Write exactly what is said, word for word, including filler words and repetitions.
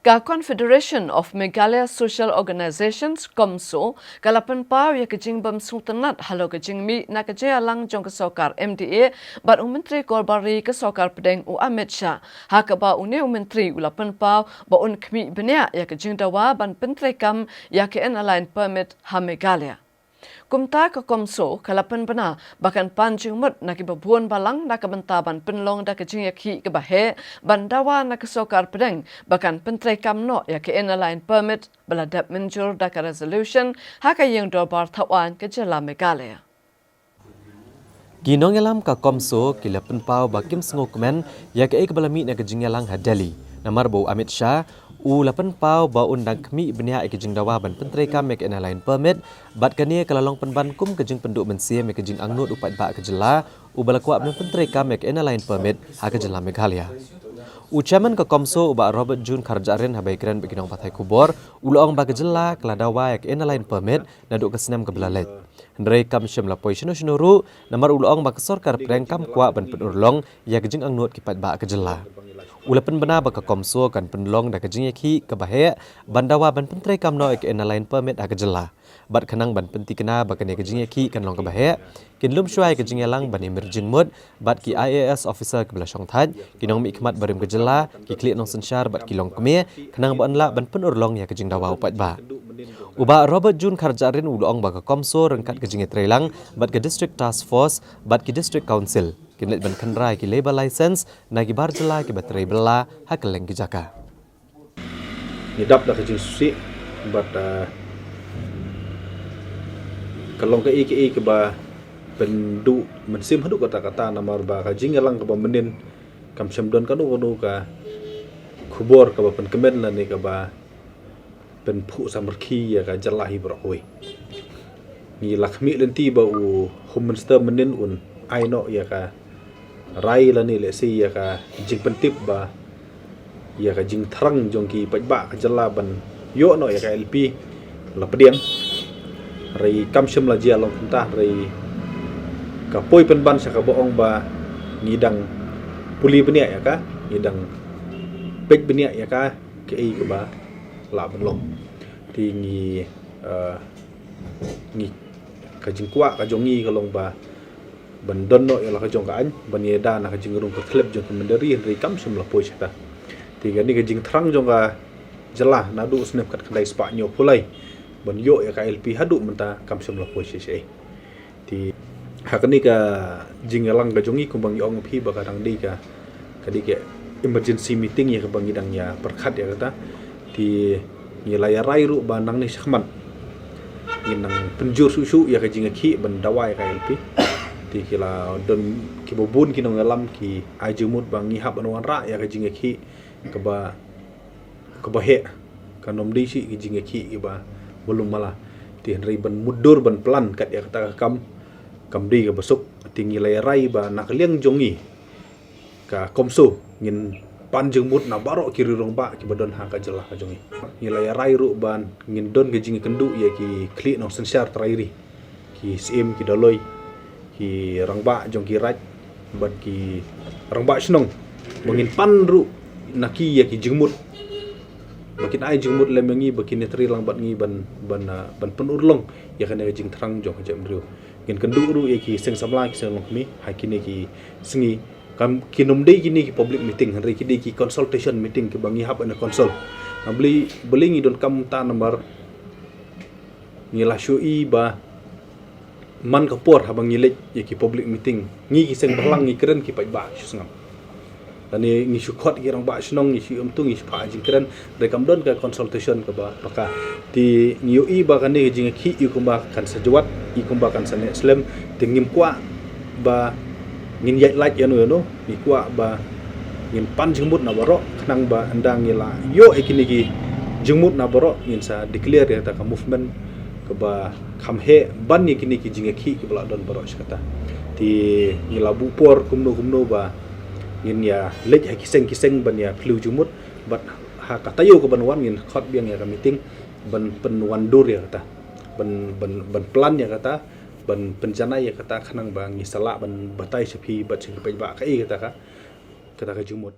Ka Confederation of Meghalaya Social Organisations, CoMSO, ka la pynpaw ïa ka jingbym sngewtynnad halor ka jingmih na ka jingïalang jong ka sorkar M D A bad u Myntri Gorbari ka sorkar pdeng u Amit Shah, ha kaba une u Myntri u la pynpaw ba un khmih bniah ïa ka jingdawa ban pyntreikam ïa ka Inner Line Permit ha Meghalaya. Kumta ka CoMSO ka la pynbna ba kan pan jingmut na kiba bun balang na ka bynta ban pynlong da ka jingïakhih kaba heh ban dawa na ka sorkar pdeng ba kan pyntreikam noh ïa ka Inner Line Permit ba la dep mynjur da ka resolution ha ka ïing dorbar thawaiñ ka jylla Meghalaya. Ki nongïalam ka CoMSO ki la pynpaw ba kim sngewkmen ïa kaei kaba la mih na ka jingïalang ha Delhi, namar ba u Amit Shah u la pynpaw ba un dang khmih bniah ïa ka jingdawa ban pyntreikam ïa ka Inner Line Permit, bad kane ka la long pynban kum ka jingpynduh mynsiem ïa ka jingangnud u paidbah ka jylla uba la kwah ban pyntreikam ïa ka Inner Line Permit ha ka jylla Meghalaya. U Chairman ka CoMSO, u Bah Robert June Kharjahrin, haba ïakren bad ki nongpathai khubor, u la ong ba ka jylla ka la dawa ïa ka Inner Line Permit naduh ka snem kaba la leit. Hynrei kam shym la poi shano shano ruh, namar u la ong ba ka sorkar pdeng kam kwah ban pynurlong ïa ka jingangnud ki paidbah ka jylla. U la pynbna ba ka CoMSO kan pynlong da ka jingïakhih kaba heh ban dawa ban pyntreikam noh ïa ka Inner Line Permit ha ka jylla. Bad khnang ban pyntikna ba kane ka jingïakhih kan long kaba heh, kin lum shuwa ïa ka jingïalang ban ïamir jingmut bad ki I A S officer kiba la shongthait, ki nongmihkhmat barim ka jylla, ki khlieh nongsynshar bad ki longkmie, khnang ba yn lah ban pynurlong ïa ka jingdawa u paidbah. U Bah Robert June Kharjahrin u la ong ba ka CoMSO ryngkat ka jingïatreilang bad ka District Task Force bad ki District Council kin leit ban khynra ïa ki labour licence na ki bar jylla kiba trei bylla ha kylleng ki jaka. Ngi dap da ka jingsngewsih bad, ah, ka long kaei kaei kaba pynduh mynsiem haduh katta katta, namar ba ka jingïalang kaba mynnin kam shym don kano kano ka khubor kaba pynkmen lane kaba pynphuh samrkhie ïa ka jylla hi baroh kawei. Ngi la khmih lynti ba u Home Minister mynnin un ai noh ïa ka rai lane lehse ïa ka jingpyntip ba ïa ka jingthrang jong ki paidbah ka jylla ban ïoh noh ïa ka I L P la pdiang. Hynrei kam shym la jia long kumta, hynrei ka poi pynban sha kaba ong ba ngi dang pule bniah ïa ka, ngi dang peit bniah ïa ka, kaei kaba lah ban long. Te ngi, eh, ngi, ka jingkwah ka jong ngi ka long ba ban don noh ïa la ka jong ka aiñ, ban ïada na ka jingrung ka khlep jong ka mynder ri, hynrei kam shym la poi shata. Te kane ka jingthrang jong ka jylla naduh snem khatkhyndai spah hynñiewphew lai ban ïoh ïa ka I L P haduh mynta kam shym la poi shisha. Te ha kane ka jingïalang ka jong ngi, kumba ngi ong ïa phi ba ka dang dei ka, ka dei ka emergency meeting ïa kaba ngi dang ïa pyrkhat ïa kata. Te ngi la ïa rai ruh ba nangne shakhmat ngin nang pynjur shuh shuh ïa ka jingïakhih ban dawa ïa ka I L P. Te ki la don kiba bun ki nongïalam ki ai jingmut ba ngi hap ban wanrah ïa ka jingïakhih kaba, kaba heh, kan ym dei shuh ki jingïakhih kiba, ba lum mala. Te hynrei ban mutdur ban plan kat ïa kata ka kam kam dei kaba suk. Te ngi la ïa rai ba na ka liang jong ngi ka CoMSO ngin pan jingmut na baroh ki rangbah kiba don ha ka jylla ka jong ngi. Ngi la ïa rai ruh ba ngin don ka jingïakynduh ïa ki khlieh nongsynshar trai ri, ki syiem, ki dolloi, ki rangbah jong ki raid bad ki rangbah shnong, ba ngin pan ruh na ki ïa ki jingmut, ba kin ai jingmut lem ïa ngi ba kin ïatrei lang bad ngi ban, ban, ah, ban pynurlong ïa kane ka jingthrang jong ka jaitbynriew. Ngin kynduh ruh ïa ki seng samla, ki seng longkmie ha kine ki sngi. Kam, kin ym dei kine ki public meeting, hynrei ki dei ki consultation meeting kiba ngi hap ban consult. Nga beli, beli ngi donkam ta namar ngi la shu i ba man ka por haba ngi leit ïa ki public meeting, ngi ki seng bhalang ngi kren ki paidbah shu sngap. Lane ngi shu khot ki rangbah shnong, ngi shu ïa mynta ngi shu phah jingkren, hynrei kam don ka consultation kaba paka. Te ngi ïohi ba kane ka jingïakhih ïa kumba kan sa jwat, ïa kumba kan sa neh slem, te ngim kwah ba ngin ïaid lait ïano ïano, ngi kwah ba ngin pan jingmut na baroh, khnang ba ynda ngi la ïoh ïa kine ki jingmut na baroh, ngin sa declare ïa kata ka movement kaba kham heh ban ïa kine ki jingïakhih kiba la don baroh shi katta. Te ngi la buh por kumno kumno ba ngin ïa leit ha ki seng ki seng ban ïa phylliew jingmut, bad ha ka taïew kaban wan ngin khot biang ïa ka meeting ban pynwandur ïa kata, ban, ban, ban plan ïa kata, ban pynjanai ïa kata, khnang ba ngi sa lah ban batai sha phi bad sha ki paidbah kaei kata ka, kata ka jingmut.